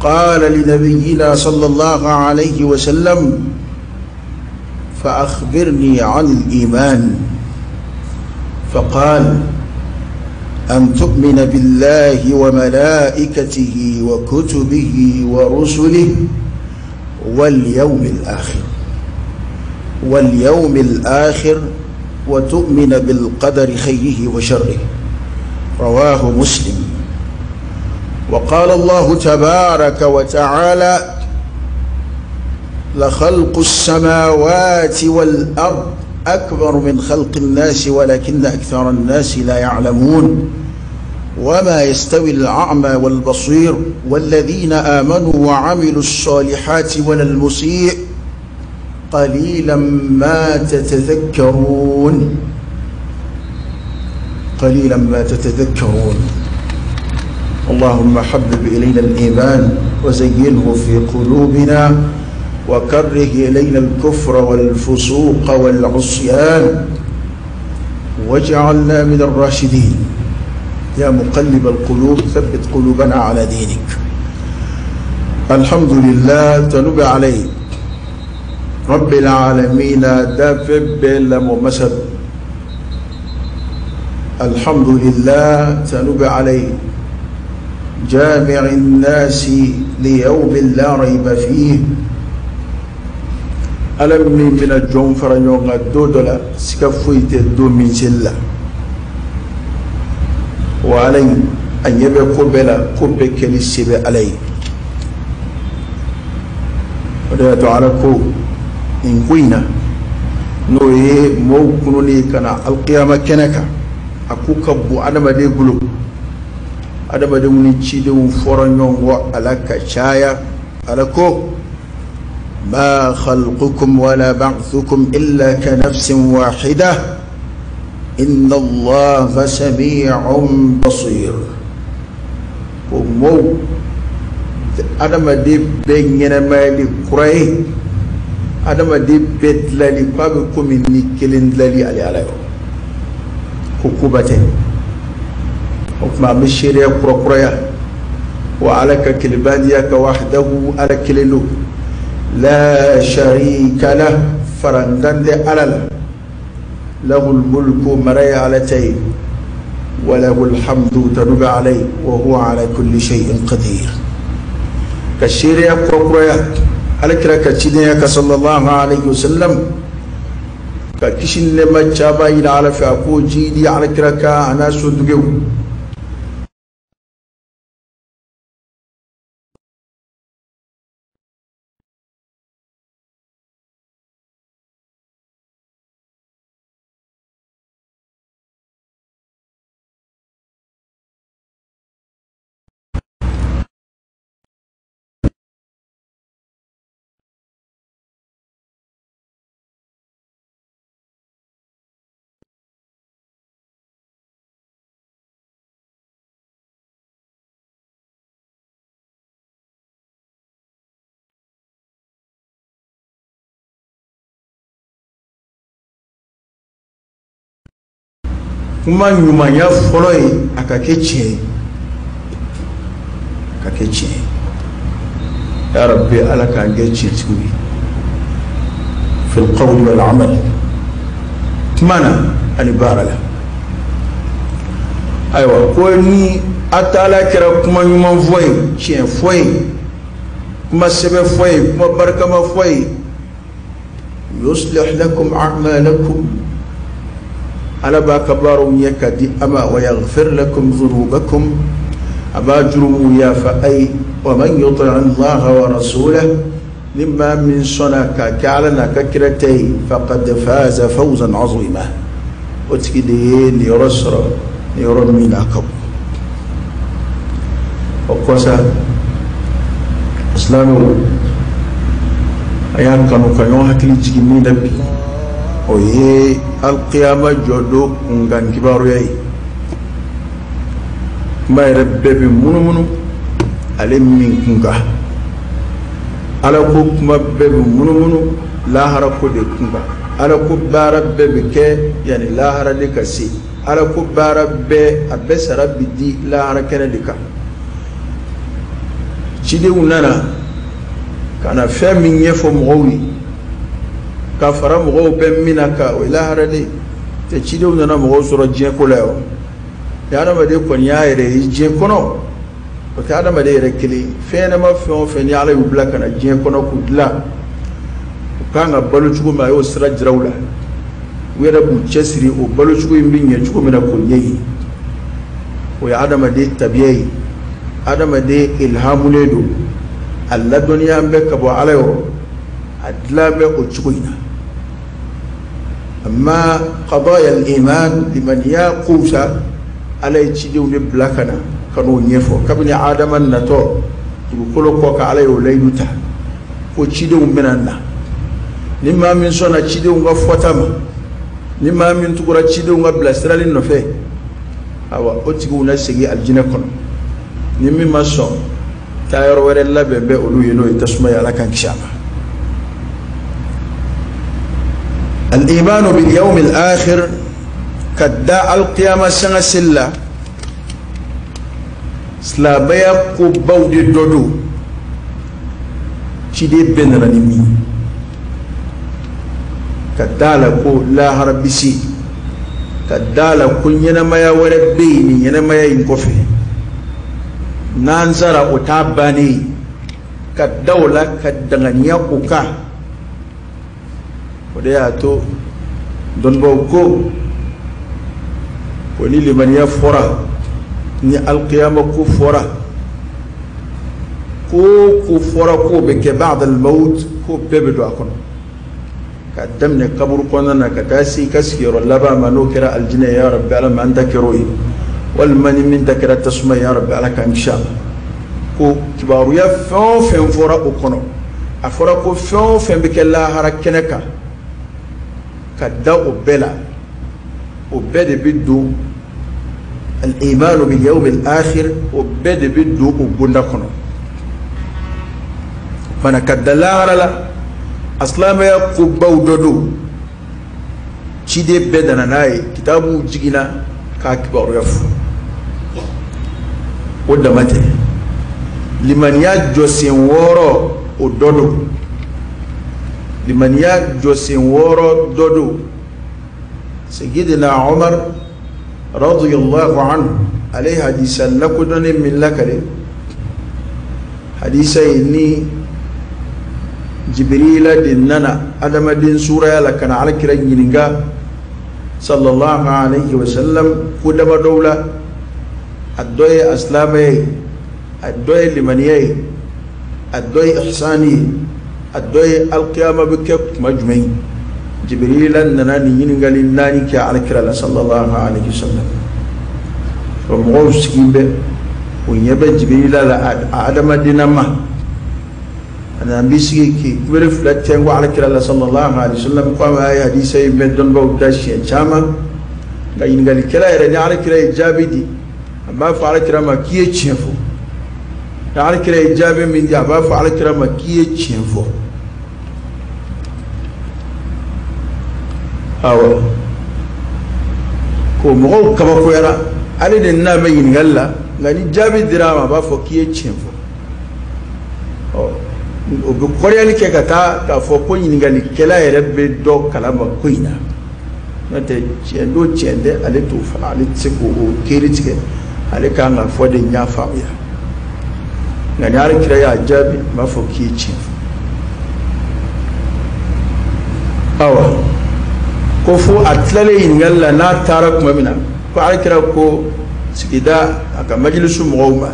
قال لنبينا صلى الله عليه وسلم: فأخبرني عن الإيمان. فقال: أن تؤمن بالله وملائكته وكتبه ورسله واليوم الآخر، واليوم الآخر، وتؤمن بالقدر خيره وشره. رواه مسلم. وقال الله تبارك وتعالى: لخلق السماوات والأرض أكبر من خلق الناس ولكن أكثر الناس لا يعلمون. وما يستوي الأعمى والبصير والذين آمنوا وعملوا الصالحات ولا المسيء قليلا ما تتذكرون، قليلا ما تتذكرون. اللهم حبب إلينا الإيمان وزينه في قلوبنا وكره إلينا الكفر والفسوق والعصيان واجعلنا من الراشدين. يا مقلب القلوب ثبت قلوبنا على دينك. الحمد لله تنب عليه رب العالمين دافع بلا مسد. الحمد لله تنب عليه جامع الناس ليوم لا ريب فيه. Ala min bɛna jɔn fara ɲɔgɔn kan don dɔ la, siga foyi tɛ don min seli la, wa Ala in a ɲɛ bɛ ko bɛɛ la, ko bɛɛ kɛli se bɛ Ala ye. O de y'a to Ala ko nin ko in na, n'o ye mɔɔw kununi ye ka na alikiyama kɛnɛ kan, a ko ka bon adamaden bolo. Adamadenw ni cidenw fɔra ɲɔgɔn kɔ a la ka caya. Ala ko: ما خلقكم ولا بعثكم إلا كنفس واحدة إن الله سميع بصير. Ko mɔw, adamaden bɛɛ ɲɛnɛmayali kura ye, adamaden bɛɛ dilali k'a bɛ komi ni kelen dilali ale Ala yɔrɔ, ko koba tɛ. O tuma an bɛ seereya kurakuraya wa Ala ka kelebadiya ka wahdahu, Ala kelen don, لا شريك له, farankan tɛ Ala la. له الملك, mara ye Ala ta ye, وله الحمد, tanu bɛ Ala ye, وهو على كل شيء قدير. Ka seereya kurakuraya Ala kira ka cidenya ka صلى الله عليه وسلم, ka kisi ni nɛɛma caman ɲini Ala fɛ, a k'o jiidi Ala kira kan a n'a sodugew. Kuma ɲumanya fɔlɔ ye a ka kɛ tiɲɛ ye, a ka kɛ tiɲɛ ye. Ya Rabbi, Ala k'an kɛ tiɲɛtigiw ye في القول والعمل, kuma na ani baara la. Ayiwa, ko ni a taala kɛra kuma ɲuman fɔ ye, tiɲɛ fɔ ye, kuma sɛbɛ fɔ ye, kuma barikama fɔ ye, يصلح لكم أعمالكم, Ala b'a ka baaraw ɲɛ ka di a ma, ويغفر لكم ذنوبكم, a b'a jurumu yafa. Ay ومن يطع الله ورسوله, ni maa min sɔnna ka kɛ Ala n'a ka kira ta ye, فقد فاز فوزا عظيما, o tigi de ye niyɔrɔ sɔrɔ, niyɔrɔ min n'a ka bon. O kɔsa, silamɛw, a y'a kanu ka ɲɔgɔn hakili jigin min na bi, o ye alkiyama jɔdon kunkan kibaruya ye. Kuma yɛrɛ bɛɛ bɛ munumunu ale min kun kan, Ala ko kuma bɛɛ bɛ munumunu lahara ko de kun kan. Ala ko baara bɛɛ bɛ kɛ yanni lahara de ka se. Ala ko baara bɛɛ, a bɛɛ sara bi di lahara kɛnɛ de kan. Cidenw nana ka na fɛn min ɲɛfɔ mɔgɔw ye ka fara mɔgɔw bɛ min na ka o ye lahara de tɛ. Cidenw nana mɔgɔw sɔrɔ diɲɛ ko la yan. Ni adamaden kɔni y'a yɛrɛ ye diɲɛ kɔnɔ, o tɛ adamaden yɛrɛ kelen. Fɛn ɲɛnama fɛn o fɛn ni Ala y'u bila ka na diɲɛ kɔnɔ k'u dilan, u kan ka balo cogo min, a y'o sira jira u la. U yɛrɛ b'u cɛsiri o balo cogo in bɛ ɲɛ cogo min na k'o ɲɛɲini. O ye adamaden tabiya ye. Adamaden ilhamulen don, a ladɔnniya bɛ ka bɔ Ala yɔrɔ, a dilan bɛ o cogo in na. Amma qadaya al-iman, limaniya kow sa, Ala ye cidenw de bila ka na ka n'o ɲɛfɔ. Kabini Adama natɔ dugukolo kɔ kan, Ala y'o layidu ta ko cidenw bɛna na. Ni maa min sɔnna cidenw ka fɔta ma, ni maa min tugura cidenw ka bilasirali nɔfɛ, awa o tigiw na segin alijinɛ kɔnɔ. Ni min ma sɔn, taa yɔrɔ wɛrɛ labɛn bɛ olu ye, n'o ye tasuma ye. Ala k'an kisi a ma. Al-imanu bil yawm al-akhir, ka da alqiyama sanga seli la, silamɛya kobaw de dɔ don. Ciden bɛɛ nana ni min ye, ka da la ko lahara bisi, ka da la ko ɲɛnamaya wɛrɛ bɛ yen nin ɲɛnamaya in kɔfɛ, n'an sara o t'a bannen ye, ka da o la ka danganiya o kan. O de y'a to dɔnnibaw ko ko ni limaniya fɔra, ni alqiyama ko fɔra, ko ko fɔra k'o bɛ kɛ ba'da al-maut, ko bɛɛ bɛ don a kɔnɔ, ka daminɛ kaburu kɔnɔna na ka taa se i ka sigiyɔrɔ laban ma, n'o kɛra alijinɛ ye, ya Rabbi Ala ma an ta kɛra o ye, walima ni min ta kɛra tasuma ye, ya Rabbi Ala k'an kisi a ma. Ko kibaruya fɛn o fɛn fɔra o kɔnɔ, a fɔra ko fɛn o fɛn bɛ kɛ lahara kɛnɛ kan, ka da o bɛɛ la, o bɛɛ de bɛ don al-imanu bil yawm al-akhir, o bɛɛ de bɛ don o bonda kɔnɔ. Fana ka da lahara la, a silamɛya kobaw dɔ don. Ciden bɛɛ nana n'a ye, kitabuw jiginna k'a kibaruya fɔ. O dama tɛ, limaniya jɔsen wɔɔrɔ o dɔ don. Limaniya jɔsen wɔɔrɔ dɔ don. Sayyidina Umar radiyallahu anhu, ale ye hadisa lakodɔnnen min lakale, hadisa in ni Jibrila de nana adamaden suraya la ka na Alakira ɲininka sallallahu alayhi wa sallam ko damadɔw la. A dɔ ye a silamɛya ye, a dɔ ye limaniya ye, a dɔ ye ihsani ye, a dɔ ye alqiyama bɛ kɛ kuma jumɛn ye. Jibrila nana nin ɲininkali naani kɛ Alakira la sallallahu alayhi wa sallam. O mɔgɔw sigilen bɛ, o ɲɛ bɛ Jibrila la a adamadenna ma. A nana b'i sigi k'i kubere fila tɛnku Alakira la sallallahu alayhi wa sallam. Ko a ye hadisa in mɛn dɔnnibaw da siɲɛ caman, nka ɲininkalikɛla yɛrɛ, ni Alakira ye jaabi di, a b'a fɔ Alakira ma k'i ye tiɲɛ fɔ. Ni Alakira ye jaabi min di, a b'a fɔ Alakira ma k'i ye tiɲɛ fɔ. Awɔ, ko mɔgɔw kabakoyara, ale de n'a bɛ ɲininkali la, nka ni jaabi dira a ma, a b'a fɔ k'i ye tiɲɛ fɔ. Ɔ, o bɛ kɔrɔyali kɛ ka taa k'a fɔ ko ɲininkalikɛla yɛrɛ bɛ dɔ kalama ko in na. N'o tɛ tiɲɛ don tiɲɛ tɛ, ale t'o fana, ale tɛ se k'o kiiri tigɛ, ale kan ka fɔ de n y'a faamuya. Nka ni Alakira y'a jaabi, a b'a fɔ k'i ye tiɲɛ fɔ. Awa, ko fo a tilalen ɲininkali la, n'a taara tuma min na, ko Alakira ko sigida a ka majilisu mɔgɔw ma,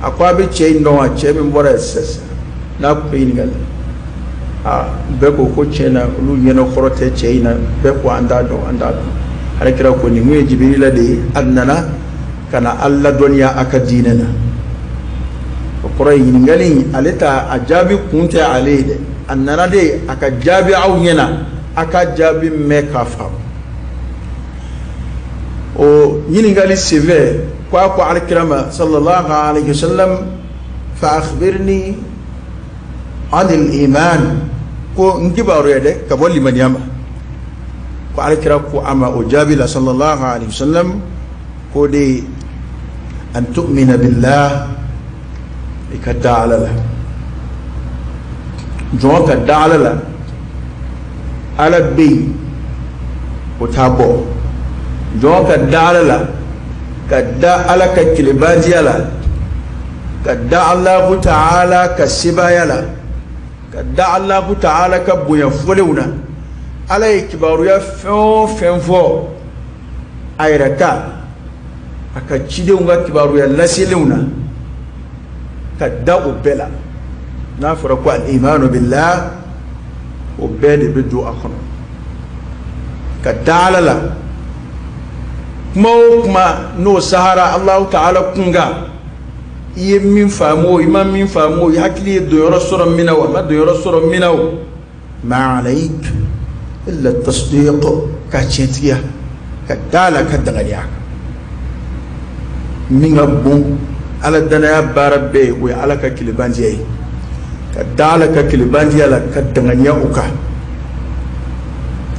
a ko a bɛ cɛ in dɔn wa, cɛ min bɔra yen sisan n'a tun bɛ ɲininkali la? Aa, bɛɛ ko ko tiɲɛ na olu ɲɛnakɔrɔ tɛ cɛ in na. Bɛɛ ko an t'a dɔn, an t'a dɔn. Alakira ko nin kun ye Jibirila de ye, a nana ka na a ladɔnniya a ka diinɛ na. O kɔrɔ ye ɲininkali in, ale ta a jaabi kun tɛ ale ye dɛ, a nana de a ka jaabi aw ɲɛna, a ka jaabi mɛn k'a faamu. O ɲininkali senfɛ, ko a ko Alakira ma sallallahu alayhi wa sallam, fa akhbirni anil iman, ko n kibaruya dɛ ka bɔ limaniya ma. Ko Alakira ko a ma o jaabi la sallallahu alayhi wa sallam, ko de an tu'mina billah, I ka da Ala la, jɔn ka da Ala la, Ala bɛ yen, o t'a bɔ. Jɔn ka da Ala la, ka da Ala ka kelenbandiya la, ka da Alahu Taala ka sebaaya la, ka da Alahu Taala ka bonya fɔlenw na. Ala ye kibaruya fɛn o fɛn fɔ a yɛrɛ kan, a ka cidenw ka kibaruya laselenw na, ka da o bɛɛ la. N'a fɔra ko al-imanu billah, o bɛɛ de bɛ don a kɔnɔ. Ka da Ala la, kuma o kuma n'o sahara Alahu Taala kun kan, i ye min faamu o, i ma min faamu o, i hakili ye donyɔrɔ sɔrɔ min na o, a ma donyɔrɔ sɔrɔ min na o, ma alayk illa tasdiq, ka tiɲɛtigiya, ka da la, ka danganiya kan. Min ka bon Ala danaya baara bɛɛ ye, o ye Ala ka kelenbandiya ye. Ka da Ala ka kelenbandiya la, ka danganiya o kan.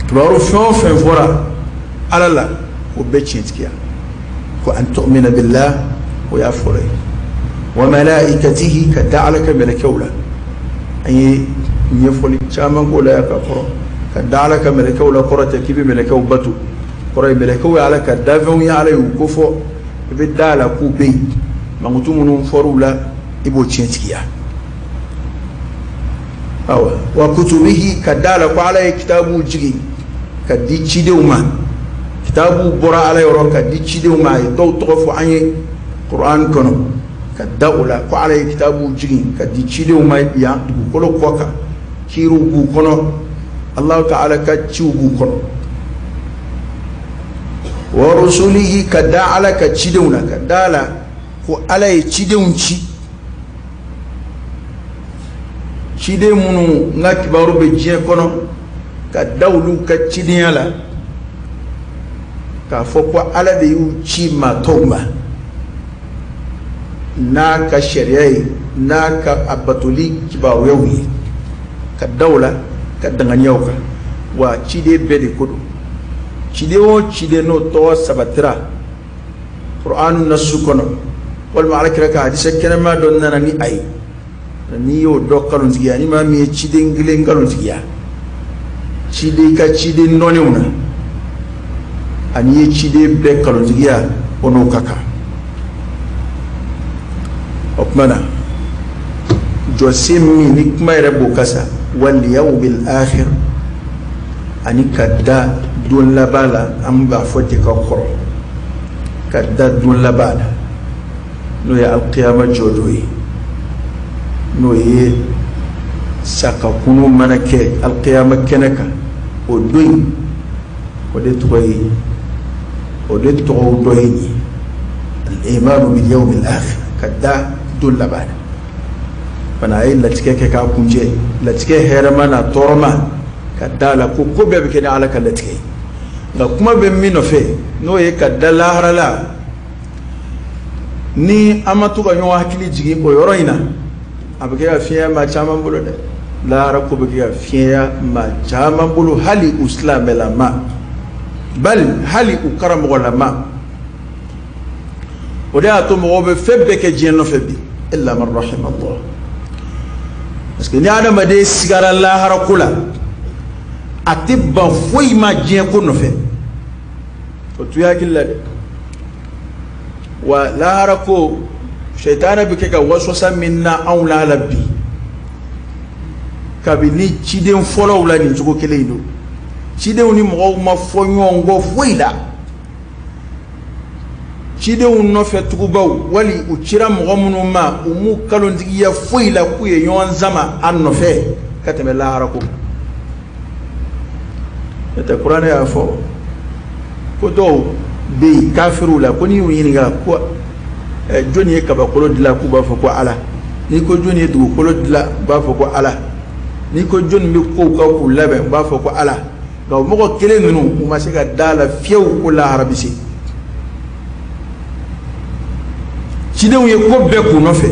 Kibaru fɛn o fɛn fɔra Ala la, o bɛɛ tiɲɛtigiya. Ko an tu'mina billah, o y'a fɔlɔ ye. Wa malaikatihi, ka da Ala ka mɛlɛkɛw la. An ye ɲɛfɔli caman k'o la yan ka kɔrɔ. Ka da Ala ka mɛlɛkɛw la kɔrɔ tɛ k'i bɛ mɛlɛkɛw bato. Kɔrɔ ye mɛlɛkɛw ye Ala ka danfɛnw ye, Ala y'u ko fɔ, i bɛ da a la k'u bɛ yen. Mankutu minnu fɔr'u la, i b'o tiɲɛtigiya. Awa, wa kutubihi, ka da la ko Ala ye kitabuw jigin ka di cidenw ma. Kitabuw bɔra Ala yɔrɔ ka di cidenw ma, a ye dɔw tɔgɔ fɔ an ye Kuran kɔnɔ. Ka da o la ko Ala ye kitabuw jigin ka di cidenw ma yan dugukolo kɔ kan, kiiriw b'u kɔnɔ, Alahu Taala ka ciw b'u kɔnɔ. Wa rusulihi, ka da Ala ka cidenw na, ka da la ko Ala ye cidenw ci, ciden minnu n ka kibaru bɛ diɲɛ kɔnɔ, ka da olu ka cidenya la, k'a fɔ ko Ala de y'u ci maa tɔw ma n'a ka sariya ye, n'a ka a batoli kibaruyaw ye, ka da o la, ka danganiyaw kan. Wa ciden bɛɛ de ko don. Ciden o ciden n'o tɔgɔ sabatira Kur'anu nasu kɔnɔ, walima Ala kira ka hadisa kɛnɛma dɔ nana ni a ye, n'i y'o dɔ kalontigiya, ni maa min ye ciden kelen kalontigiya, ciden ka ciden nɔnenw na, ani ye ciden bɛɛ kalontigiya, o n'o ka kan. O tuma na, jɔsen min ni kuma yɛrɛ b'o kasa, wal yawmil akhir, ani ka da don laban la, an b'a fɔ ten ka kɔrɔ, ka da don laban la, n'o ye alkiyama jɔdon ye, n'o ye sakakunu mana kɛ alkiyama kɛnɛ kan, o don in, o de tɔgɔ ye, o de tɔgɔw dɔ ye nin ye, al-imanu bil yawmil akhir, ka da don laban la. Fana a ye latigɛ kɛ k'a kuncɛ, latigɛ hɛrɛma n'a tɔɔrɔma, ka da la ko ko bɛɛ bɛ kɛ ni Ala ka latigɛ ye. Nka kuma bɛ min nɔfɛ, n'o ye ka da lahara la, ni an ma to ka ɲɔgɔn hakili jigin o yɔrɔ in na, a bɛ kɛ ka fiɲɛya maa caman bolo dɛ. Lahara ko bɛ kɛ ka fiɲɛya maa caman bolo, hali u silamɛlama, bali hali u karamɔgɔlama. O de y'a to mɔgɔw bɛ fɛn bɛɛ kɛ diɲɛ nɔfɛ bi, illa man rahima Allah. Parce que ni adamaden sigara lahara ko la, a tɛ ban foyi ma diɲɛ ko nɔfɛ. O t'u hakili la dɛ. Wa lahara ko, sɛtanɛ bɛ kɛ ka waswasa min na anw la la bi, kabini ciden fɔlɔw la nin cogo kelen in don. Cidenw ni mɔgɔw ma fɔ ɲɔgɔn kɔ foyi la. Cidenw nɔfɛ tugubaw, wali u cira mɔgɔ minnu ma, u m'u kalontigiya foyi la k'u ye ɲɔgɔn sama a nɔfɛ ka tɛmɛ lahara ko. N'o tɛ Kuranɛ y'a fɔ ko dɔw bɛ yen kafiriw la, ko n'i y'u ɲininka ko jɔnni ye kabakolo dilan, k'u b'a fɔ ko Ala. N'i ko jɔnni ye dugukolo dilan, u b'a fɔ ko Ala. N'i ko jɔnni bɛ kow kan k'u labɛn, u b'a fɔ ko Ala. Nka o mɔgɔ kelen ninnu, u ma se ka da la fiyewu ko lahara bɛ se. Cidenw ye ko bɛɛ k'u nɔfɛ,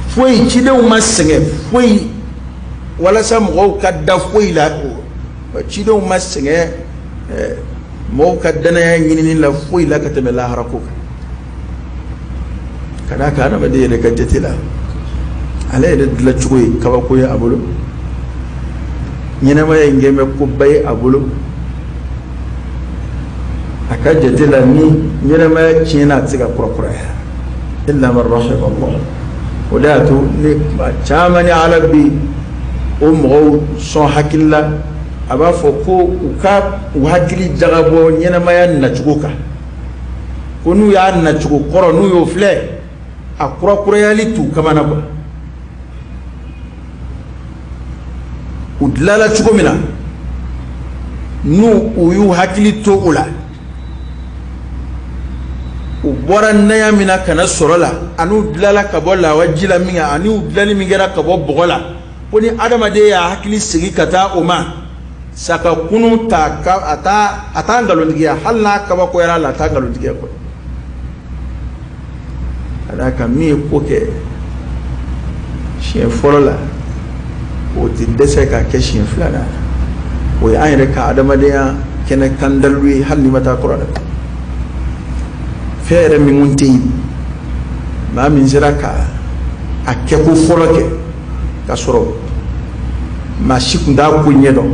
foyi cidenw ma sɛgɛn foyi walasa mɔgɔw ka da foyi la. Cidenw ma sɛgɛn mɔgɔw ka danaya ɲinini la foyi la ka tɛmɛ lahara ko kan. Ka d'a kan adamaden yɛrɛ ka jate la, ale yɛrɛ dilancogo ye kabako ye a bolo, ɲɛnamaya in kɛn bɛ koba ye a bolo. A ka jate la, ni ɲɛnamaya tiɲɛna, a tɛ se ka kurakuraya, illa man rahima Allah. O de y'a to ni kuma caman ni Ala bi o mɔgɔw sɔn hakili la, a b'a fɔ ko u ka u hakili jagabɔ ɲɛnamaya nacogo kan, ko n'u y'a nacogo kɔrɔ, n'u y'o filɛ, a kurakurayali t'u kamana kuwa. U dilala cogo min na, n'u u y'u hakili to o la, u bɔra naya min na ka na sɔrɔ la, ani u dilala ka bɔ lawaji la min kɛ, ani u dilali min kɛra ka bɔ bɔgɔ la, ko ni adamaden y'a hakili sigi ka taa o ma, saka kunu ta a t'a a t'a nkalontigiya, hali n'a kabakoyara a la, a t'a nkalontigiya kɔni. Ka d'a kan min ye ko kɛ siɲɛ fɔlɔ la, o tɛ dɛsɛ k'a kɛ siɲɛ filanan. O ye an yɛrɛ ka adamadenya kɛnɛ kan dalilu ye, hali n'i ma taa kɔrɔ dɛ. Fɛn yɛrɛ min kun tɛ yen, maa min sera ka a kɛko fɔlɔ kɛ k'a sɔrɔ maa si kun t'a ko ɲɛdɔn,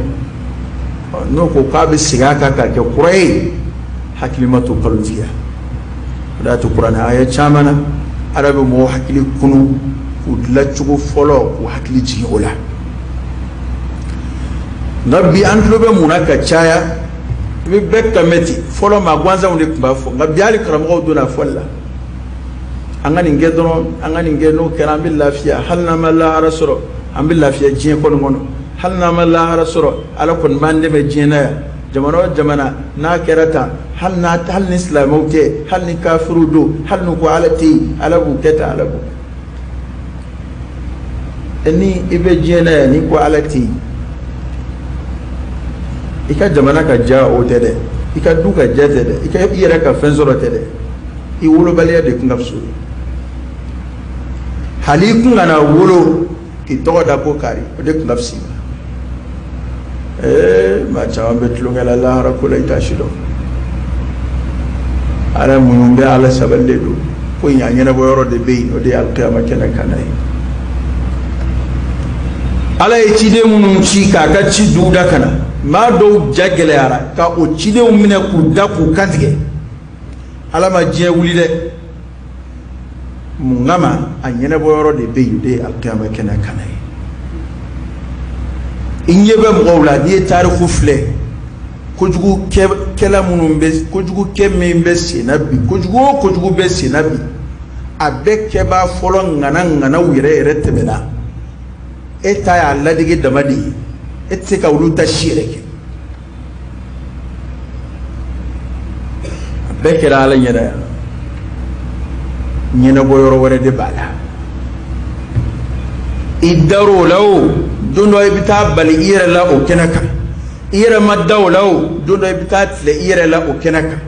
n'o ko k'a bɛ segin a kan k'a kɛ kura ye, hakilima t'o kalontigiya. O de y'a to kuranɛ aya caman na, Ala bɛ mɔgɔw hakili kunu k'u dilancogo fɔlɔ, k'u hakili jigin o la. Nka bi an tulo bɛ mun na ka caya? I bɛ bɛɛ kan mɛn ten. Fɔlɔ maa gansanw de tun b'a fɔ, nka bi hali karamɔgɔw donna fɔli la. An ka nin kɛ dɔrɔn, an ka nin kɛ, n'o kɛra an bɛ lafiya, hali n'an ma lahara sɔrɔ, an bɛ lafiya diɲɛ kɔni kɔnɔ, hali n'an ma lahara sɔrɔ, Ala kɔni b'an dɛmɛ diɲɛ na yan. Jamana o jamana n'a kɛra tan, hali n'a hali ni silamɛw tɛ, hali ni kafiriw don, hali n'u ko Ala tɛ yen, Ala b'u kɛ tan, Ala b'u kɛ. Ni i bɛ diɲɛ na yan, n'i ko Ala tɛ yen, i ka jamana ka diya o tɛ dɛ, i ka du ka diya tɛ dɛ, i ka i yɛrɛ ka fɛn sɔrɔ tɛ dɛ, i wolobaliya de kun ka fisa o ye. Hali i kun kana wolo k'i tɔgɔ da ko kari, o de kun ka fisa i ma. Ee, maa caman bɛ tulonkɛ la lahara ko la, i t'a si dɔn. Ala minnu bɛ Ala sabali de don ko in, a ɲɛnabɔ yɔrɔ de bɛ yen, o de ye alikiyama kɛnɛ kan na ye. Ala ye ciden minnu ci k'a ka ci duguda ka na, maa dɔw ja gɛlɛyara ka o cidenw minɛ k'u da k'u kantigɛ. Ala ma diɲɛ wuli dɛ, mun kama? A ɲɛnabɔ yɔrɔ de bɛ yen, o de ye alikiyama kɛnɛ kan na ye. I ɲɛ bɛ mɔgɔw la, n'i ye tariku filɛ, kojugu kɛla minnu bɛ, kojugu kɛ min bɛ sen na bi, kojugu o kojugu bɛ sen na bi, a bɛɛ kɛbaa fɔlɔ ŋana ŋanaw yɛrɛ yɛrɛ tɛmɛna. E ta y'a ladege dama de ye, e tɛ se ka olu ta si yɛrɛ kɛ. A bɛɛ kɛra Ala ɲɛna yan, ɲɛnabɔ yɔrɔ wɛrɛ de b'a la. I dar'o la o, don dɔ i bɛ taa bali i yɛrɛ la o kɛnɛ kan. I yɛrɛ ma da o la o, don dɔ i bɛ taa tile i yɛrɛ la o kɛnɛ kan.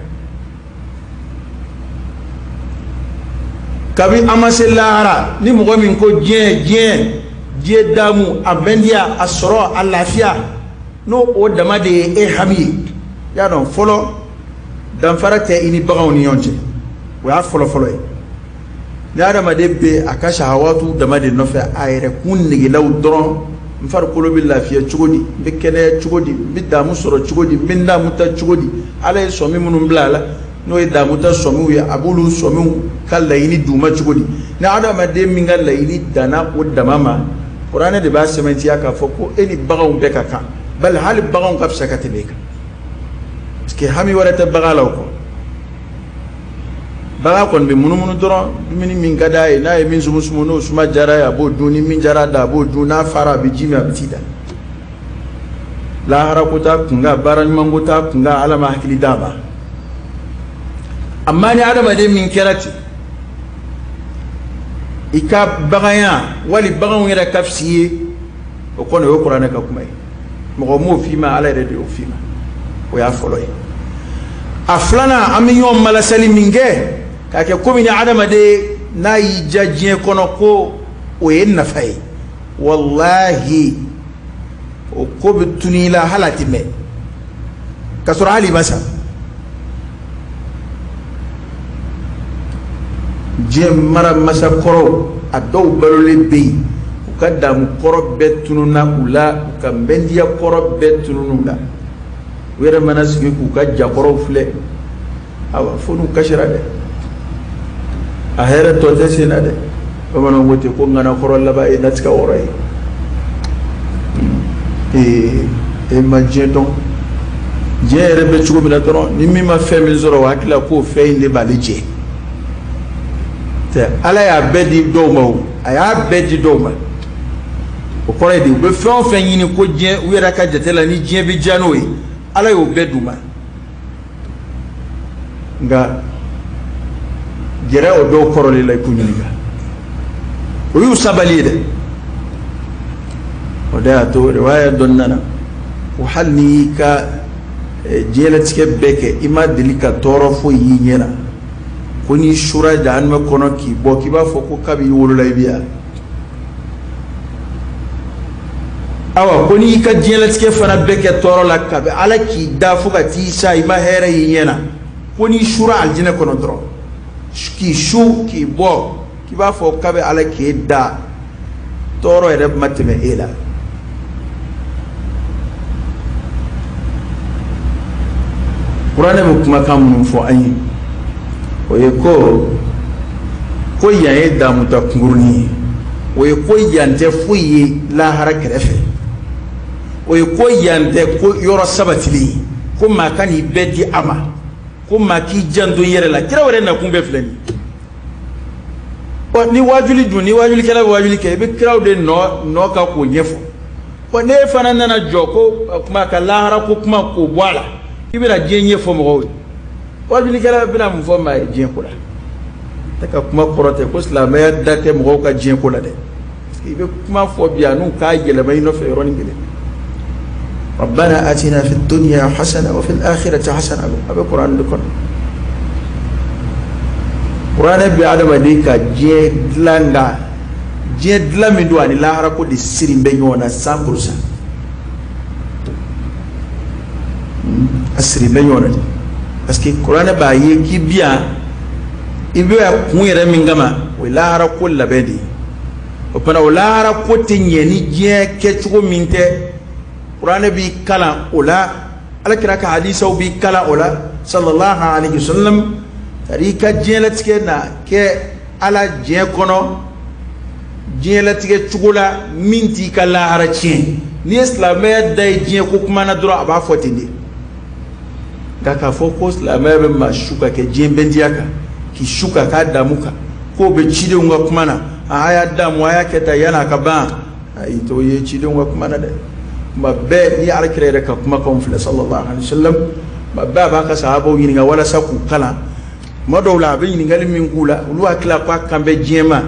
Kabi an ma se lahara, ni mɔgɔ min ko diɲɛ diɲɛ diɲɛ daamu, a bɛndiya, a sɔrɔ, a lafiya, n'o o dama de ye e hami ye, y'a dɔn fɔlɔ danfara tɛ i ni baganw ni ɲɔgɔn cɛ. O y'a fɔlɔ fɔlɔ ye. Ni adamaden bɛ a ka sahawatu dama de nɔfɛ, a yɛrɛ kun negelaw dɔrɔn, n farikolo bɛ lafiya cogo di, n bɛ kɛnɛya cogo di, n bɛ daamu sɔrɔ cogo di, n bɛ n daamu ta cogo di, Ala ye sɔmi minnu bila a la, n'o ye daamu ta sɔmiw ye, a b'olu sɔmiw ka laɲini d'u ma cogo di. Ni adamaden min ka laɲini danna o dama ma, kuranɛ de b'a sɛmɛntiya k'a fɔ ko e ni baganw bɛɛ ka kan, bali hali baganw ka fisa ka tɛmɛ e kan, parce que hami wɛrɛ tɛ bagan la o kɔ. Bagan kɔni bɛ munumunu dɔrɔn, dumuni min ka d'a ye, n'a ye min sumusumu, n'o suma diyara ye, a b'o dun, ni min diyara a da, a b'o dun, n'a fara, a bɛ ji min, a bɛ t'i da. Lahara ko t'a kun kan, baara ɲuman ko t'a kun kan, Ala ma hakili d'a ma. Amma ni adamaden min kɛra ten, i ka baganya wali baganw yɛrɛ ka fisa i ye, o kɔni o ye kuranɛ ka kuma ye. Mɔgɔ m'o f'i ma, Ala yɛrɛ de y'o f'i ma. O y'a fɔlɔ ye. A filanan, an bɛ ɲɔgɔn malasali min kɛ k'a kɛ komi ni adamaden n'a y'i diya diɲɛ kɔnɔ ko o ye nafa ye, walahi o ko bɛ tunu i la hali a tɛ mɛn, k'a sɔrɔ hali i ma sa. Diɲɛ mara masakɔrɔw a dɔw balolen bɛ yen, u ka damu kɔrɔ bɛɛ tununna u la, u ka mɛndiya kɔrɔ bɛɛ tununna u la. U yɛrɛ mana sigi k'u ka jakɔrɔw filɛ, awa fo n'u kasira dɛ, a hɛrɛ tɔ tɛ sen na dɛ. Bamananw ko ten ko ŋanakɔrɔ laban ye natigɛ wɔrɔ ye. Ee e ma diɲɛ dɔn, diɲɛ yɛrɛ bɛ cogo min na dɔrɔn, ni min ma fɛn min sɔrɔ o hakili la k'o fɛn in de b'ale jɛ. Tɛ Ala y'a bɛɛ di dɔw ma, o a y'a bɛɛ di dɔw ma. O kɔrɔ ye di, u bɛ fɛn o fɛn ɲini ko diɲɛ, u yɛrɛ ka jate la ni diɲɛ bɛ diya n'o ye, Ala y'o bɛɛ d'u ma. Nka gɛrɛ o dɔw kɔrɔlen la i k'u ɲininka, o y'u sabali ye dɛ. O de y'a to riwaya dɔ nana ko hali n'i y'i ka diɲɛlatigɛ bɛɛ kɛ, i ma deli ka tɔɔrɔ foyi y'i ɲɛ na, ko n'i sura jahanama kɔnɔ k'i bɔ, k'i b'a fɔ ko kabi i wolola i bi yan. Awa ko n'i y'i ka diɲɛlatigɛ fana bɛɛ kɛ tɔɔrɔ la, kabi Ala k'i da fo ka t'i sa, i ma hɛrɛ y'i ɲɛ na, ko n'i sura alijinɛ kɔnɔ dɔrɔn k'i su k'i bɔ, k'i b'a fɔ kabi Ala k'e da, tɔɔrɔ yɛrɛ ma tɛmɛ e la. Kuranɛ bɛ kumakan minnu fɔ an ye, o ye ko yan ye damuta kunkurunin ye, o ye ko yan tɛ foyi ye lahara kɛrɛfɛ, o ye ko yan tɛ ko yɔrɔ sabatilen ye, ko maa ka n'i bɛɛ di a ma, ko maa k'i janto i yɛrɛ la. Kira yɛrɛ nakun bɛɛ filɛ nin ye. Ɔ ni waajuli dun, ni waajulikɛla bɛ waajuli kɛ, i bɛ kiraw de nɔ kan k'o ɲɛfɔ. Ɔ n'e fana nana jɔ ko kuma ka lahara ko kuma k'o bɔ a la, i bɛna diɲɛ ɲɛfɔ mɔgɔw ye. Waajulikɛla bɛna mun fɔ maa ye diɲɛ ko la? Tɛ ka kuma kɔrɔ tɛ ko silamɛya da tɛ mɔgɔw ka diɲɛ ko la dɛ. Parce que i bɛ kuma fɔ bi a n'u k'a yɛlɛma i nɔfɛ yɔrɔnin kelen. ربنا آتنا في الدنيا حسنة وفي الآخرة حسنة. A bɛ Kuran de kɔnɔ. Kuranɛ bɛ adamaden ka diɲɛ dilan, nka diɲɛ dilan min don ani lahara ko de siri bɛ ɲɔgɔn na 100%. A siri bɛ ɲɔgɔn na de. Parce que Kuranɛ b'a ye k'i bi yan, i bɛ a kun yɛrɛ min kama, o ye lahara ko labɛn de ye. O fana o lahara ko tɛ ɲɛ ni diɲɛ kɛcogo min tɛ. Kuranɛ b'i kalan o la, Ala kira ka hadisaw b'i kalan o la sallallahu alaihi wasallam. Tari i ka diɲɛlatigɛ na kɛ Ala diɲɛ kɔnɔ, diɲɛlatigɛ cogo la min t'i ka lahara tiɲɛ. N'i ye silamɛya da ye diɲɛ ko kuma na dɔrɔn, a b'a fɔ ten de. Nka k'a fɔ ko silamɛya bɛ maa su ka kɛ diɲɛ bɛndiya kan, k'i su ka k'a damu kan, k'o bɛ cidenw ka kuma na, a y'a damu, a y'a kɛ tan yan'a ka ban, ayi t'o ye cidenw ka kuma na dɛ. Kuma bɛɛ n'i Ala kira yɛrɛ ka kumakanw filɛ sallallahu alaihi wasallam, kuma bɛɛ a b'a ka sahabaw ɲininka walasa k'u kalan. Kuma dɔw la a bɛ ɲininkali min k'u la, olu hakili la k'a kan bɛ diɲɛ ma,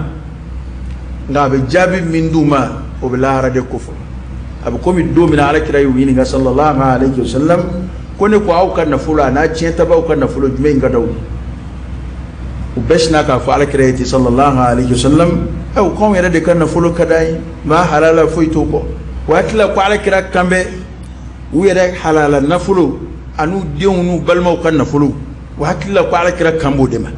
nka a bɛ jaabi min d'u ma, o bɛ lahara de ko fɔ. A bɛ komi don min na Ala kira y'u ɲininka sallallahu alaihi wasallam ko ne ko aw ka nafolo a n'a tiɲɛtabaw ka nafolo jumɛn in ka d'aw ye? U bɛɛ sinna k'a fɔ Ala kira ye ten sallallahu alaihi wasallam, ɛ o k'anw yɛrɛ de ka nafolo ka d'an ye, maa halala foyi t'o kɔ. O hakili la ko Ala kira kan bɛ u yɛrɛ halala nafolo an'u denw n'u balimaw ka nafolo, o hakili la ko Ala kira kan b'o de ma.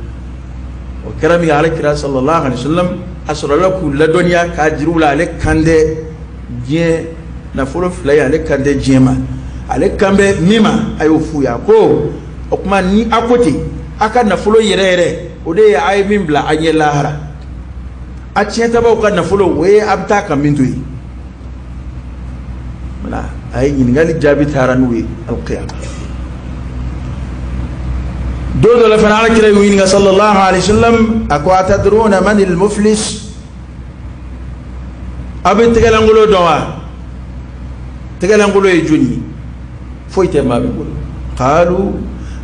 O kɛra min Ala kira sallallahu alaihi wasallam a sɔrɔla k'u ladɔnniya k'a jira u la, ale kan tɛ diɲɛ nafolo fila ye, ale kan tɛ diɲɛ ma, ale kan bɛ min ma, a y'o f'u ye. A ko o tuma ni a ko ten, a ka nafolo yɛrɛ yɛrɛ o de ye a ye min bila a ɲɛ lahara, a tiɲɛtabaw ka nafolo o ye a bɛ taa ka min to yen. Voilà, a ye ɲininkali jaabi taara n'u ye alqiyama. Don dɔ la fana Ala kira y'u ɲininka sallallahu alaihi wasallam, a ko atadruna manil muflis, a bɛ tɛgɛlankolo dɔn wa? Tɛgɛlankolo ye joli ye? Foyi tɛ maa min bolo. Qalu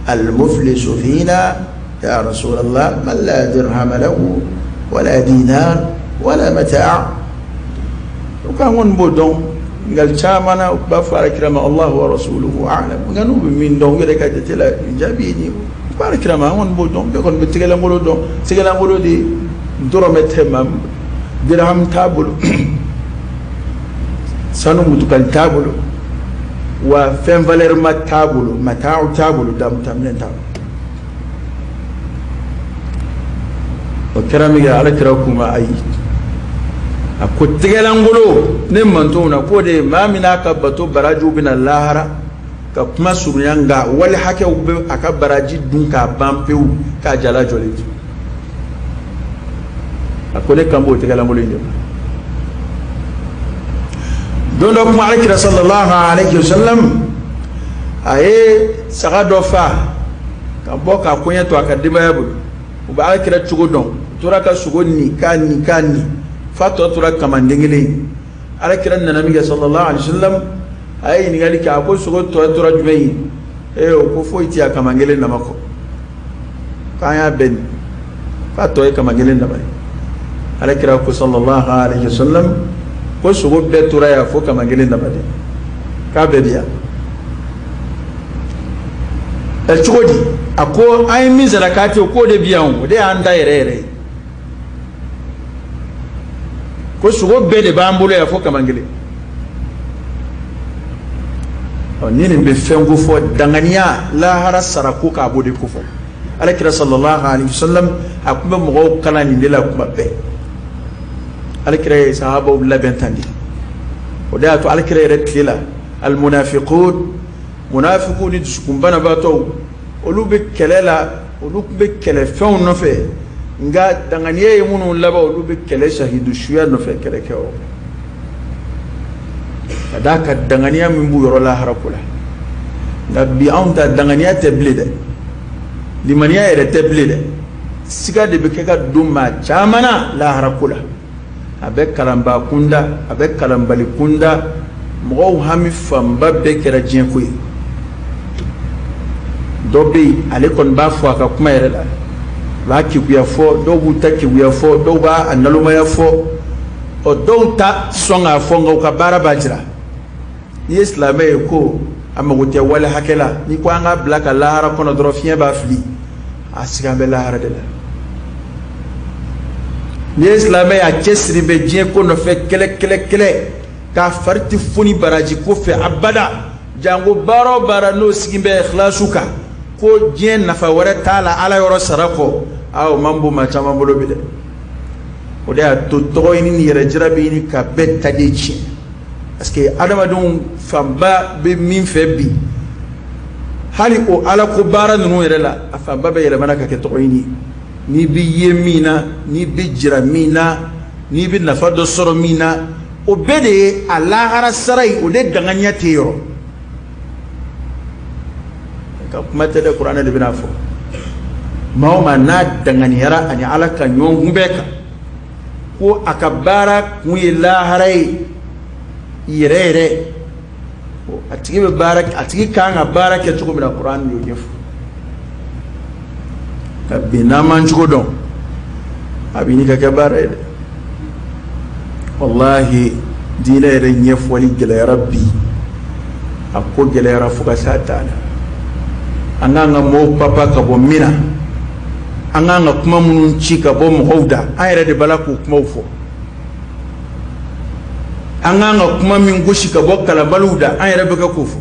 al-muflisu fina ya rasulallah man la dirhama lahu wala dinar wala mata'. O ko an kɔni b'o dɔn. Nka caman na u b'a fɔ Ala kira ma Allahu wa rasuluhu a'lam, nka n'u bɛ min dɔn u yɛrɛ ka jate la jaabi ye nin ye. U ko Ala kira ma an kɔni b'o dɔn, bɛɛ kɔni bɛ tɛgɛlankolo dɔn. Tɛgɛlankolo de dɔrɔmɛ tɛ maa min bolo, dirham t'a bolo, sanu mutukali t'a bolo, wa fɛn valeur ma t'a bolo, mata'u t'a bolo, damutaminɛn t'a bolo. O kɛra min kɛ, Ala kira k'u ma ayi, a ko tɛgɛlangolo ne mantonw na, k'o de ye maa min n'a ka bato barajiw bɛna lahara ka kuma surunya, nka wali hakɛw bɛ a ka baraji dun k'a ban pewu, k'a jala jɔlen to. A ko ne kan b'o tɛgɛlangolo in de ma. Don dɔ kuma, Alakira sallallahu alaihi wasallam a ye saga dɔ fa ka bɔ k'a koɲɛ to a ka denbaya bolo. U bɛ Alakira cogo dɔn, u tora ka sogo ni k'a ni k'a ni fa tɔ tora kamanden kelen ye. Alakira nana min kɛ sallallahu alaihi wasallam, a ye ɲininkali kɛ, a ko sogo tɔ tora jumɛn ye? Ee, o ko foyi tɛ a kaman kelen dama kɔ, k'an y'a bɛɛ ni, k'a tɔ ye kaman kelen dama ye. Alakira ko sallallahu alaihi wasallam ko sogo bɛɛ tora yan fo kaman kelen dama de, k'a bɛɛ bi yan. Ɛ, cogo di? A ko an ye min saraka ten, k'o de bi yan, o de y'an ta yɛrɛ yɛrɛ ye, ko sogo bɛɛ de b'an bolo yan fo kaman kelen. Ɔ, ni nin bɛ fɛn ko fɔ, danganiya lahara sarako k'a b'o de ko fɔ. Alakira sallallahu alaihi wasallam a tun bɛ mɔgɔw kalan nin de la kuma bɛɛ. Alakira ye sahabaw labɛn tan de. O de y'a to Alakira yɛrɛ tile la, almunafiqun, munafiqu ni dusukunbanabaatɔw, olu bɛ kɛlɛ la, olu tun bɛ kɛlɛ fɛnw nɔfɛ, nka danganiya ye minnu laban, olu bɛ kɛlɛ sahidu suya nɔfɛ kɛlɛ kɛ o ka d'a ka danganiya min b'u yɔrɔ lahara ko la. Nka bi anw ta, danganiya tɛ bilen dɛ, limaniya yɛrɛ tɛ bilen dɛ, siga de bɛ kɛ ka don maa caman na lahara ko la. A bɛ kalanbaa kunda, a bɛ kalanbali kunda, mɔgɔw hami fanba bɛɛ kɛra diɲɛ ko ye. Dɔ bɛ yen, ale kɔni b'a fɔ a ka kuma yɛrɛ la, a b'a keguya fɔ, dɔw b'u ta keguya fɔ, dɔw b'a nalomaya fɔ, ɔ, dɔw ta sɔn k'a fɔ, nka u ka baara b'a jira. N'i ye silamɛ ye ko a mago tɛ wale hakɛ la, n'i ko an k'a bila ka lahara kɔnɔ dɔrɔn, fiɲɛ b'a fili, a siga bɛ lahara de la. N'i ye silamɛ ye, a cɛsiri bɛ diɲɛ ko nɔfɛ kɛlɛ kɛlɛ kɛlɛ, k'a fari tɛ foni baraji ko fɛ abada, janko baara o baara n'o sigi bɛ ikhlasu kan, ko diɲɛ nafa wɛrɛ t'a la Ala yɔrɔ sara kɔ, aa, o man bon maa caman bolo bi dɛ. O de y'a to tɔgɔ ɲini ni yɛrɛ jira bɛ ɲini ka bɛɛ ta de tiɲɛ, parce que adamadenw fanba bɛ min fɛ bi, hali o Ala ko baara ninnu yɛrɛ la, a fanba bɛ yɛlɛmana ka kɛ tɔgɔ ɲini ye. N'i bɛ ye min na, n'i bɛ jira min na, n'i bɛ nafa dɔ sɔrɔ min na, o bɛɛ de ye a lahara sara ye, o de danganiya tɛ yɔrɔ ka kuma tɛ dɛ. Kuranɛ de bɛna fɔ maa o maa n'a danganiyara ani Ala ka ɲɔgɔn kunbɛn kan, ko a ka baara kun ye lahara ye yɛrɛ yɛrɛ, a tigi bɛ baara, a tigi kan ka baara kɛ cogo min na, kuranɛ y'o ɲɛfɔ. Nka bi, n'an m'an cogo dɔn, a bɛ ɲini ka kɛ baara ye dɛ. Walahi, diinɛ yɛrɛ ɲɛfɔli gɛlɛyara bi, a ko gɛlɛyara fo ka s'a dan na. An k'an ka mɔgɔw papa ka bɔ min na, an k'an ka kuma minnu ci ka bɔ mɔgɔw da, an yɛrɛ de b'a la k'o kumaw fɔ. An k'an ka kuma min gosi ka bɔ kalanbaliw da, an yɛrɛ bɛ kɛ k'o fɔ.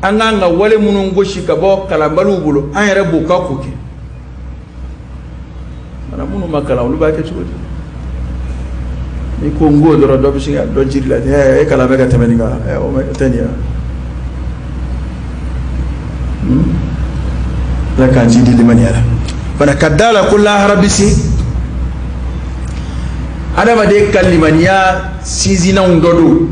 An k'an ka wale minnu gosi ka bɔ kalanbaliw bolo, an yɛrɛ b'o ka k'o kɛ. Mana minnu ma kalan, olu b'a kɛ cogo di? N'i ko n ko dɔrɔn, dɔ bɛ se ka dɔ jiri la, e kalan bɛ ka tɛmɛ nin kan, o tɛ nin ye. Ala k'an ji di limaniya la fana, ka da la ko lahara bɛ se. Adamaden ka limaniya sinsinnanw dɔ don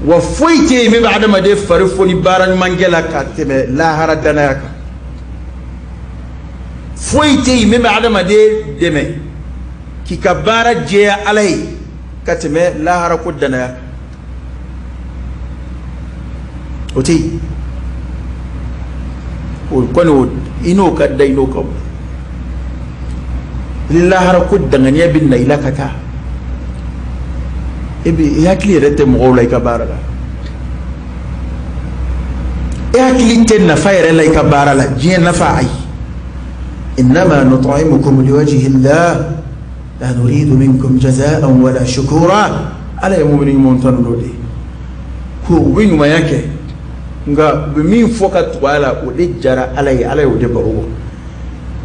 wa. Foyi tɛ yen min bɛ adamaden fari foni baara ɲumankɛ la ka tɛmɛ lahara danaya kan. Foyi tɛ yen min bɛ adamaden dɛmɛ k'i ka baara jɛya Ala ye ka tɛmɛ lahara ko danaya kan, o tɛ yen. O kɔni, o i n'o ka da, i n'o ka bon. Ni lahara ko danganiya bɛ na i la ka taa, e bɛ i hakili yɛrɛ tɛ mɔgɔw la i ka baara la, e hakili tɛ nafa yɛrɛ la i ka baara la, diɲɛ nafa, ayi. Innama nut'imukum liwajhi llah la nuridu minkum jaza'an wala shukura. Ala ye mumini ɲumanw tanu n'o de ye, ko u bɛ ɲumanya kɛ, nka u bɛ min fɔ ka tugu a la, o de jara Ala ye, Ala y'o de baro bɔ.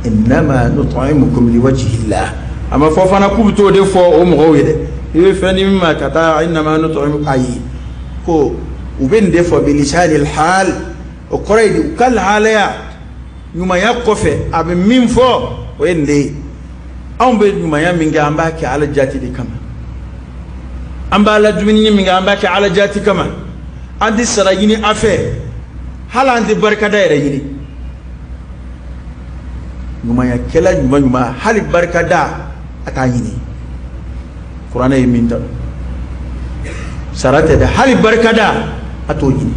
Innama nut'imukum liwajhillah. A ma fɔ fana k'u bɛ t'o de fɔ o mɔgɔw ye dɛ. I bɛ fɛn di min ma ka taa innama nut'imukum, ayi, ko u bɛ nin de fɔ bilisanil hal. O kɔrɔ ye di? U ka lahalaya ɲumanya kɔfɛ a bɛ min fɔ o ye nin de ye. Anw bɛ ɲumanya min kɛ, an b'a kɛ Ala jati de kama. An b'a la dumuni min kɛ, an b'a kɛ Ala jati kama. An tɛ sara ɲini a fɛ, hali an tɛ barikada yɛrɛ ɲini. Ɲumanyakɛla ɲuman ɲuman, hali barikada a t'a ɲini. Kuranɛ ye min ta, sara tɛ dɛ, hali barikada a t'o ɲini.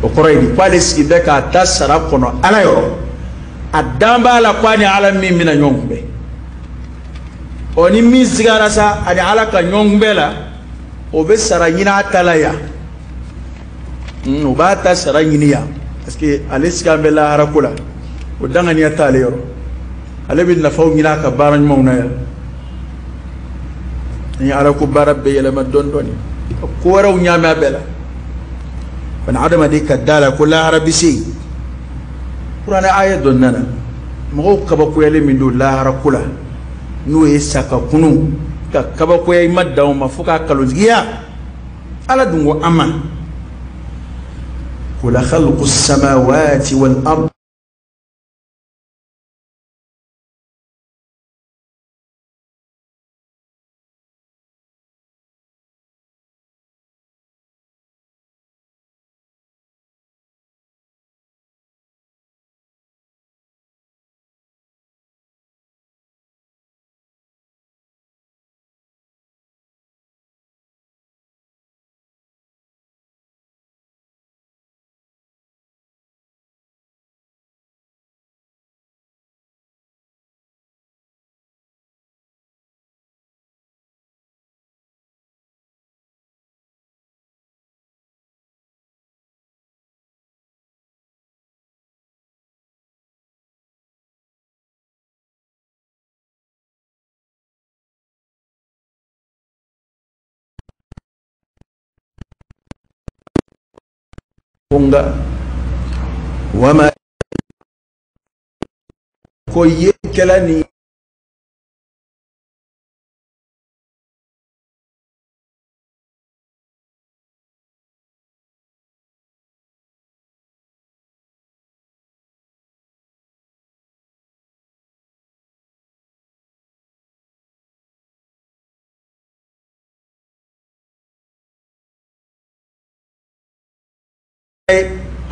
O kɔrɔ ye di? K'ale sigi bɛ k'a ta sara kɔnɔ Ala yɔrɔ, a dan b'a la k'a ni Ala min bɛna ɲɔgɔn kunbɛn. Ɔ, ni min sigara sa ani Ala ka ɲɔgɔn kunbɛn la, o bɛ sara ɲini a ta la yan. O b'a ta sara ɲini yan, parce que ale sigan bɛ lahara ko la, o danganiya t'ale yɔrɔ. Ale bɛ nafaw ɲini a ka baara ɲumanw na yan. Ni Ala ko baara bɛɛ yɛlɛma dɔɔni dɔɔni, ka ko wɛrɛw ɲaami a bɛɛ la. Fana adamaden ka da la ko lahara bɛ se yen. Kuranɛ aya dɔ nana, mɔgɔw kabakoyalen min don lahara ko la, n'o ye sa ka kunu, ka kabakoya i ma dan o ma fo k'a kalontigiya. Ala dun ko an ma ko la khalqu samawati wal ard nka wama ko ye kɛla ni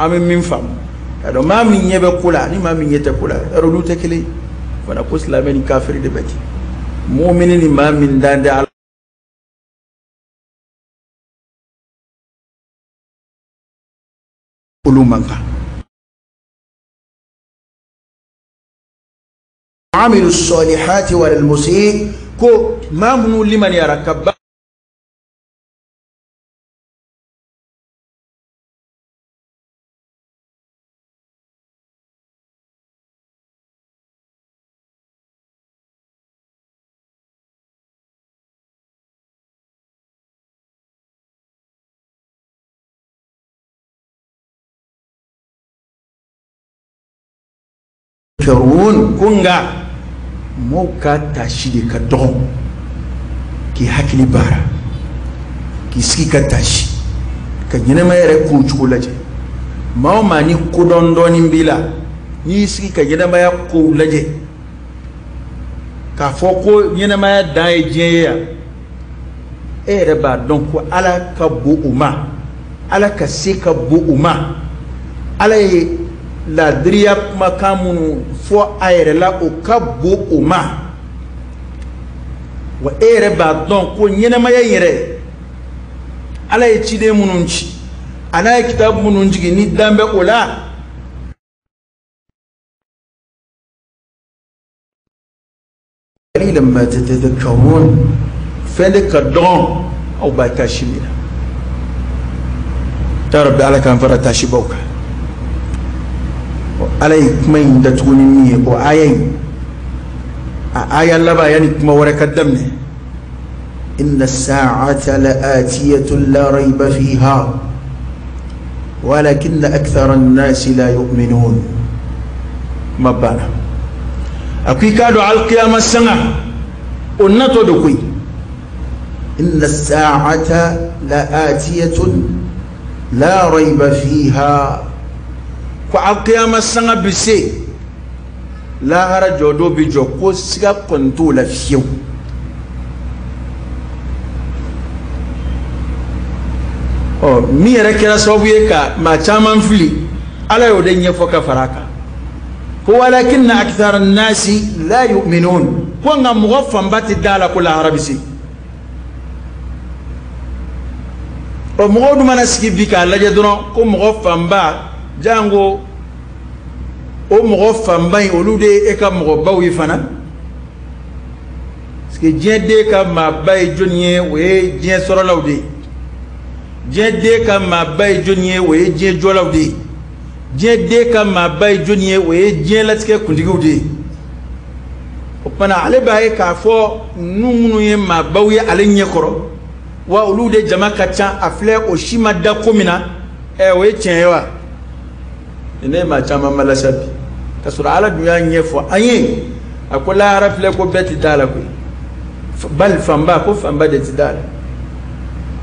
an bɛ min faamu, ka dɔn maa min ɲɛ bɛ ko la ni maa min ɲɛ tɛ ko la, yɔrɔ olu tɛ kelen ye. Fana ko silamɛ ni kafiri de bɛ ten, mumini ni maa min dan tɛ Ala olu man kan. Amilu salihati wal musi, ko maa minnu limaniyara ka ba karun. Ko nka mɔgɔw ka tasi de ka dɔgɔ, k'i hakili baara, k'i sigi ka tasi, ka ɲɛnɛmaya yɛrɛ kow cogo lajɛ. Maa o maa ni kodɔn dɔɔnin b'i la, n'i y'i sigi ka ɲɛnɛmaya kow lajɛ, k'a fɔ ko ɲɛnɛmaya dan ye diɲɛ ye yan, e yɛrɛ b'a dɔn ko Ala ka bon o ma, Ala ka se ka bon o ma. Ala ye laadiriya kumakan minnu fɔ a yɛrɛ la, o ka bon o ma. Wa e yɛrɛ b'a dɔn ko ɲɛnɛmaya in yɛrɛ, Ala ye ciden minnu ci, a n'a ye kitabu minnu jigin, ni dan bɛ o la. Qalilan ma tatadhakkarun, fɛn de ka dɔgɔn aw b'a tasi min na. Ya Rabbi, Ala k'an fara tasibaw kan. Ala ye kuma in datugu ni min ye, o aya in, a aya laban yanni kuma wɛrɛ ka daminɛ: inna as-sa'ata la'atiyatun la rayba fiha walakinna akthara an-nasi la yu'minun. Kuma banna. A ko i k'a dɔn alikiyama sanga o natɔ de koyi. Inna saata la atiyatun la rayba fiha. Ko alikiyama sanga bi se, lahara jɔ don bi jɔ, ko siga kɔni t'o la fiyewu. Ɔ, min yɛrɛ kɛra sababu ye ka maa caman fili, Ala y'o de ɲɛfɔ ka fara a kan ko walakinna akthara nnasi la yu'minun. Ko nka mɔgɔ fanba tɛ da la ko lahara bɛ se. Ɔ, mɔgɔw dun mana sigi bi k'a lajɛ dɔrɔn ko mɔgɔ fanba, jango o mɔgɔ fanba in, olu de ye e ka mɔgɔbaw ye fana. Parce que diɲɛ den ka maaba ye jɔnni ye? O ye diɲɛ sɔrɔlaw de ye. Diɲɛ den ka maaba ye jɔnni ye? O ye diɲɛ jɔlaw de ye. Diɲɛ den ka maaba ye jɔnni ye? O ye diɲɛ latigɛ kuntigiw de ye. O kumana, ale b'a ye k'a fɔ ninnu minnu ye maabaw ye ale ɲɛkɔrɔ, wa olu de jama ka ca, a filɛ o si ma da ko min na. Ɛ, o ye tiɲɛ ye wa? Ne ye maa caman ma lasa bi, k'a sɔrɔ Ala dun y'a ɲɛfɔ an ye. A ko lahara filɛ, ko bɛɛ tɛ da la koyi, bali fanba, ko fanba de tɛ da la.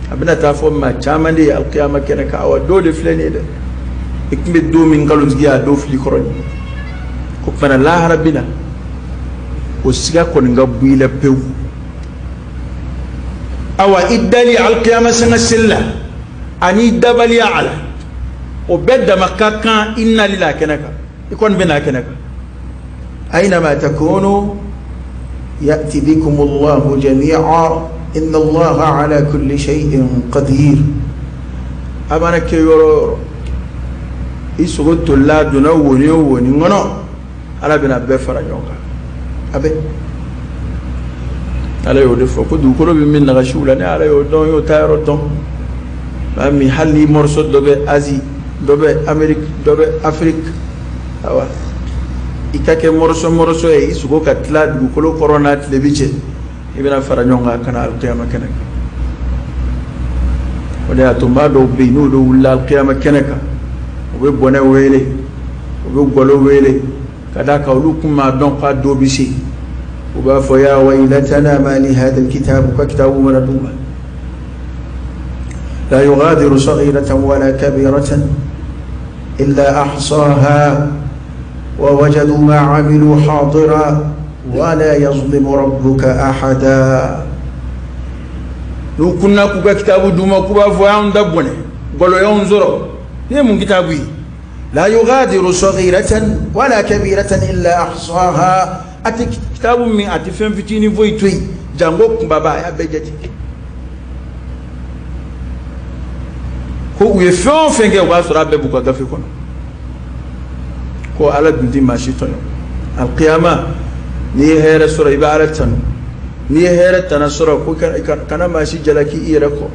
A bɛna taa fɔ maa caman de ye alikiyama kɛnɛ kan. Awa, dɔw de filɛ nin ye dɛ, i tun bɛ don min nkalontigiya, a dɔw fili kɔrɔ nin ko kumana lahara bɛ na, o siga kɔni ka bɔ i la pewu. Awa, i dali alikiyama sanga seli la ani i dabaliya a la, o bɛɛ dama ka kan i nali la a kɛnɛ kan. I kɔni bɛ na a kɛnɛ kan. Aynama takunu ya'ti bikum Allahu jami'a inna Allaha ala kulli shay'in qadir. A mana kɛ yɔrɔ o yɔrɔ, i sogo tolila donna woni o woni kɔnɔ, Ala bɛna bɛɛ fara ɲɔgɔn kan. A bɛ Ala y'o de fɔ ko dugukolo bɛ min nagasiw la, ne Ala y'o dɔn, y'o taa yɔrɔ dɔn. Maa min, hali ni morceau dɔ bɛ Asie, dɔ bɛ Amérique, dɔ bɛ Afrique, awa, i ka kɛ morceau morceau ye, i sogo ka tila dugukolo kɔrɔ n'a tilebi cɛ, i bɛna fara ɲɔgɔn kan ka na alikiyama kɛnɛ kan. O de y'a to maa dɔw bɛ yen, n'olu wulila alikiyama kɛnɛ kan, u bɛ bɔnɛ wele, u bɛ gɔlɔ wele, ka d'a kan olu kun m'a dɔn k'a don bɛ se. U b'a fɔ ya waylatana ma li hadha alkitab. U ka kitabu mana d'u ma, la yughadiru saghiratan wala kabiratan illa ahsaha wa wajadu ma amilu hadira wala yazlimu rabbuka ahada. N'u kunna k'u ka kitabu d'u ma, k'u b'a fɔ y'anw da bɔnɛ, gɔlɔ y'anw sɔrɔ, nin ye mun kitabu ye? La yughadiru saghiratan wala kabiratan illa ahsaha. A tɛ kitabu min, a tɛ fɛn fitinin foyi to yen, jango kunbaba, a y'a bɛɛ jate. Ko u ye fɛn o fɛn kɛ, o b'a sɔrɔ a bɛɛ b'u ka gafe kɔnɔ. Ko Ala dun tɛ maa si tɔɲɔ. Alkiyama, n'i ye hɛrɛ sɔrɔ, i bɛ Ala tanu. N'i ye hɛrɛ tana sɔrɔ, ko kana maa si jalaki i yɛrɛ kɔ.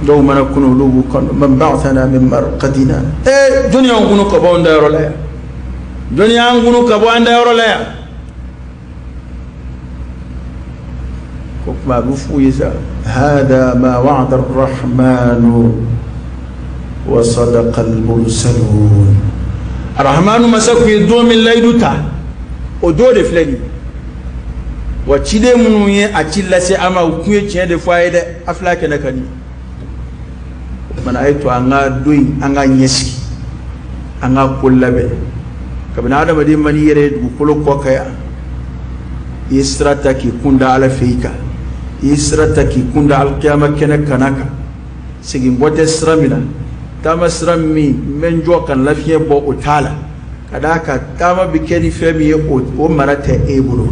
Dɔw mana kunu, olu b'u kɔnɔ man ba'athana min marqadina. Ee, jɔnni y'an kunu ka bɔ an dayɔrɔ la yan? Jɔnni y'an kunu ka bɔ an dayɔrɔ la yan? Ko kuma a bɛ f'u ye sa, hada ma wa'ada arrahmanu wa sadaqa almursalun. Arahmanu masa kun ye don min layidu ta, o don de filɛ nin ye. Wa ciden minnu ye a ci lase a ma, u kun ye tiɲɛ de fɔ a ye dɛ. A filɛ a kɛnɛ kan nin ye. O kumana, a ye to an ka don in, an ka ɲɛsigi, an ka ko labɛn. Kabini adamaden man'i yɛrɛ ye dugukolo kɔ kan yan, i ye sira ta k'i kun da Ala fɛ i kan, i ye sira ta k'i kun da alikiyama kɛnɛ kana kan, segin bɔ tɛ sira min na, taama sira min n bɛ n jɔ ka n lafiɲɛ bɔ, o t'a la. Ka d'a kan taama bɛ kɛ ni fɛn min ye, o mara tɛ e bolo.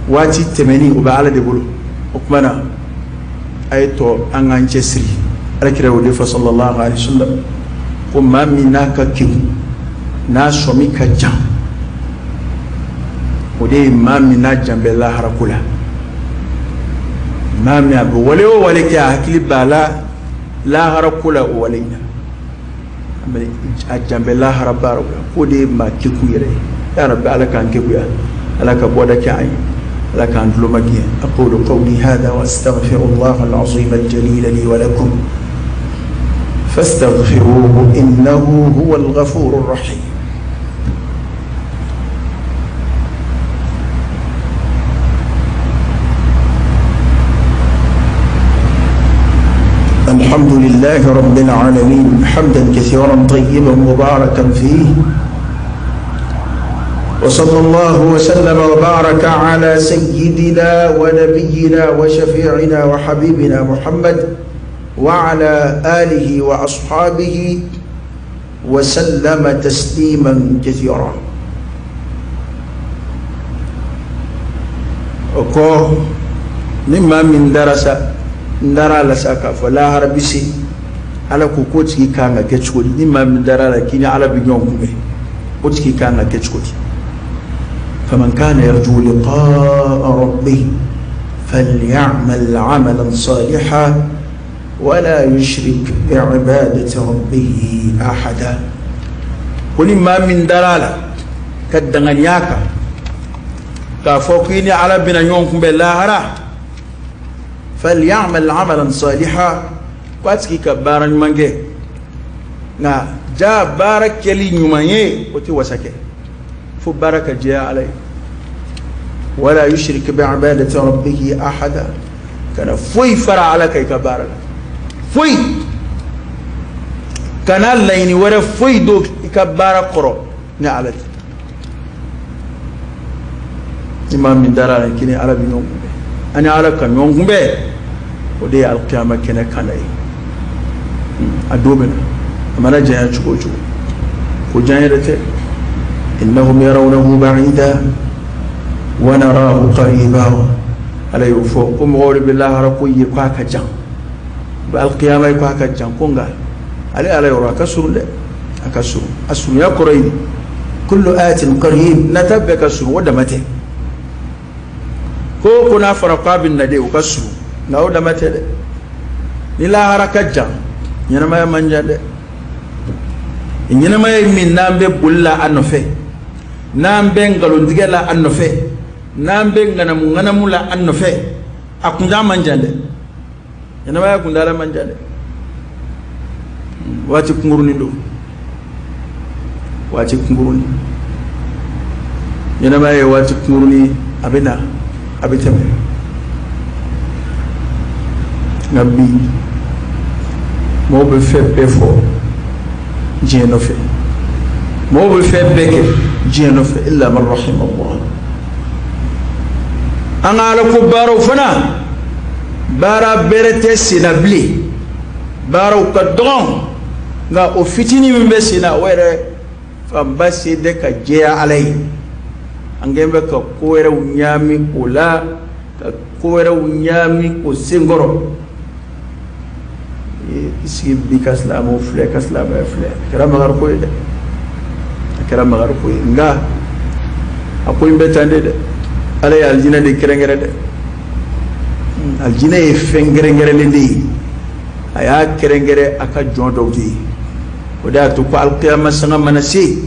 Waati tɛmɛni, o bɛ Ala de bolo. O tuma na, a ye tɔ an k'an cɛsiri. Ala kira y'o de fɔ sallallahu alaihi wa sallam ko maa min n'a ka kegun, n'a sɔmi ka jan, o de ye maa min n'a jan bɛ laharako la. Maa min a bɛ wale o wale kɛ, a hakili b'a la laharako la, o wale in na a jan bɛ lahara baaraw la, k'o de ye maa kegun yɛrɛ ye. Ya Rabbi, Ala k'an kekuya, Ala ka bɔda kɛ an ye, Ala k'an tulo ma gɛn. Aqulu qawli hadha wa astaghfirullah al-azim al-jalil li wa lakum. فاستغفروه إنه هو الغفور الرحيم. الحمد لله رب العالمين حمدا كثيرا طيبا مباركا فيه، وصلى الله وسلم وبارك على سيدنا ونبينا وشفيعنا وحبيبنا محمد وعلى آله وأصحابه وسلم تسليما كثيرا. Oko ni maa min darasa n dara la sa k'a fɔ lahara bi se ala ko k'o tigi kan ka kɛ cogo di, ni maa min dara la k'i ni ala bɛ ɲɔgɔn kunbɛn, o tigi kan ka kɛ cogo di. Faman kana yarju liqa'a rabbih falyamal amalan salihan wala yushrik bi'ibadati rabbih ahada. Ko ni maa min dara la ka danganiya kan k'a fɔ k'i ni ala bɛna ɲɔgɔn kunbɛn lahara, falyamal amalan salihan, k'a tigi ka baara ɲuman kɛ, nka ja baara kɛli ɲuman ye o tɛ wasa kɛ fo baara ka jɛya ala ye. Wala yushrik bi'ibadati rabbih ahada, kana foyi fara ala kan i ka baara la, foyi kana laɲini wɛrɛ foyi don i ka baara kɔrɔ ni ala tɛ. Ni maa min dara la k'i ni ala bɛ ɲɔgɔn kunbɛn, ani ala ka ɲɔgɔn kunbɛn, o de ye alikiyama kɛnɛ kana ye. A don bɛ na, a mana janya cogo o cogo, ko jan yɛrɛ tɛ. Innahum yarawnahu ba'ida wa narahu qariba. Ala y'o fɔ ko mɔgɔw de bɛ lahara ko ye k'a ka jan, alikiyama ye k'a ka jan, ko nka ale ala yɔrɔ a ka surun dɛ, a ka surun. A surunya kɔrɔ ye kullu atin qarib, nata bɛɛ ka surun, o dama tɛ. Ko n'a fɔra k'a bɛ na de o ka surun, nka o dama tɛ dɛ. Ni lahara ka jan, ɲɛnamaya man jan dɛ. Ɲɛnamaya ye min n'an bɛ boli la a nɔfɛ, n'an bɛ nkalontigɛ la a nɔfɛ, n'an bɛ ŋanamu ŋanamu la a nɔfɛ, a kuntaa man jan dɛ. Ɲɛnamaya kuntaala man jan dɛ. Waati kunkurunin don, waati kunkurunin. Ɲɛnamaya ye waati kunkurunin, a bɛ na, a bɛ tɛmɛ. Nka bi mɔgɔw bɛ fɛn bɛɛ fɔ diɲɛ nɔfɛ, mɔgɔw bɛ fɛn bɛɛ kɛ diɲɛ nɔfɛ, illa man rahima Allah. An ka ala ko baaraw fana, baara bɛrɛ tɛ senna bilen, baaraw ka dɔgɔn, nka o fitinin min bɛ senna o yɛrɛ fanba se tɛ ka jɛya ala ye. An kɛn bɛ ka ko wɛrɛw ɲaami o la, ka ko wɛrɛw ɲaami o senkɔrɔ. I sigi bi ka silamɛw filɛ, ka silamɛya filɛ, a kɛra makari ko ye dɛ, a kɛra makari ko ye. Nka a ko in bɛ tan de dɛ, ala ye alijinɛ de kɛrɛnkɛrɛn dɛ. Alijinɛ ye fɛn kɛrɛnkɛrɛnlen de ye, a y'a kɛrɛnkɛrɛn a ka jɔn dɔw de ye. O de y'a to ko alikiyama sanga mana se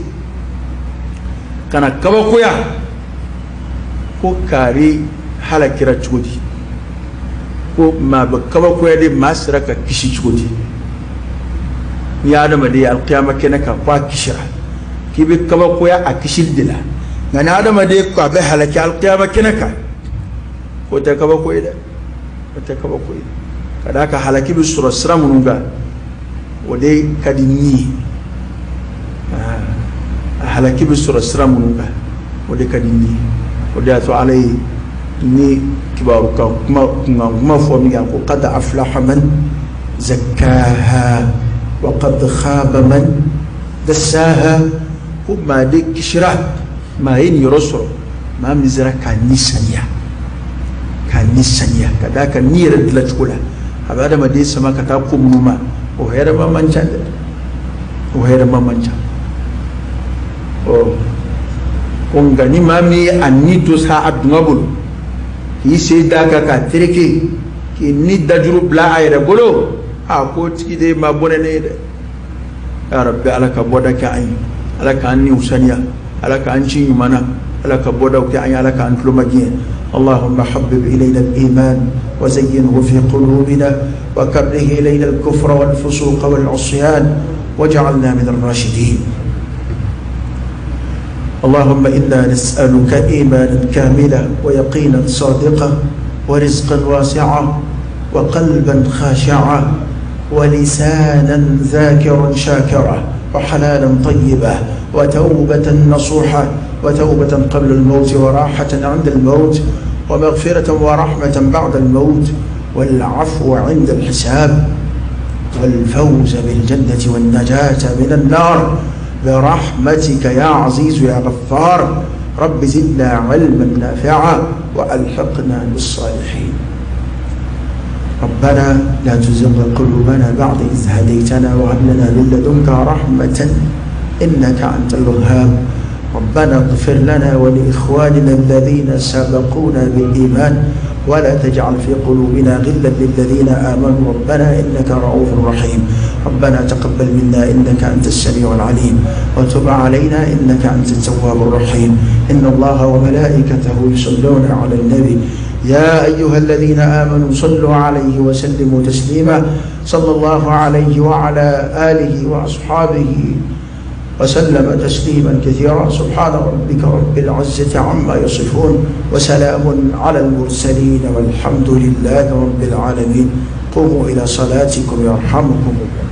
ka na kabakoya ko kari halakira cogo di, ko maa bɛ kabakoya de, maa sera ka kisi cogo di. N'i ye adamaden ye alikiyama kɛnɛ kan ko a kisira, k'i bɛ kabakoya a kisili de la. Nka ni adamaden ko a bɛ halaki alikiyama kɛnɛ kan, k'o tɛ kabako ye dɛ, o tɛ kabako ye. Ka d'a kan halaki bɛ sɔrɔ sira minnu kan, o de ka di ni ye. A halaki bɛ sɔrɔ sira minnu kan, o de ka di ni ye. O de y'a to ala ye ni kibaru kan kuma kunkan kuma fɔ min kan ko qad aflaha man zakkaha wa qad khaba man dassaha. Ko maa de kisira, maa ye nin yɔrɔ sɔrɔ, maa min sera k'a ni saniya, k'a ni saniya, ka d'a kan ni yɛrɛ dilancogo la a bɛ adamaden sama ka taa ko minnu ma, o hɛrɛma man ca dɛ, o hɛrɛma man ca. Ɔ ko nka ni maa min ye a ni to sa a dunga bolo, k'i sen d'a kan k'a tereke, k'i ni dajuru bila a yɛrɛ bolo, a k'o tigi de ye maa bɔnɛnen ye dɛ. Ya Rabbi, ala ka bɔda kɛ an ye, ala k'an niw saniya, ala k'an ci ɲuman na, Ala ka bɔdaw kɛ an ye, Ala k'an tulo magɛn. اللهم حبب إلينا الإيمان وزينه في قلوبنا وكره إلينا الكفر والفسوق والعصيان واجعلنا من الراشدين. اللهم إنا نسألك إيمانا كاملا ويقينا صادقا ورزقا واسعا وقلبا خاشعا ولسانا ذاكرا شاكرا وحلالا طيبا وتوبة نصوحا وتوبة قبل الموت وراحة عند الموت ومغفرة ورحمة بعد الموت والعفو عند الحساب والفوز بالجنة والنجاة من النار برحمتك يا عزيز يا غفار. رب زدنا علما نافعا وألحقنا بالصالحين. ربنا لا تزغ قلوبنا بعد إذ هديتنا وهب لنا من لدنك رحمة إنك أنت الوهاب. ربنا اغفر لنا ولإخواننا الذين سبقونا بالإيمان ولا تجعل في قلوبنا غلا للذين آمنوا ربنا إنك رؤوف رحيم. ربنا تقبل منا إنك أنت السميع العليم وتب علينا إنك أنت التواب الرحيم. إن الله وملائكته يصلون على النبي يا أيها الذين آمنوا صلوا عليه وسلموا تسليما. صلى الله عليه وعلى آله وأصحابه وسلم تسليما كثيرا. سبحان ربك رب العزة عما يصفون وسلام على المرسلين والحمد لله رب العالمين. قوموا إلى صلاتكم يرحمكم الله.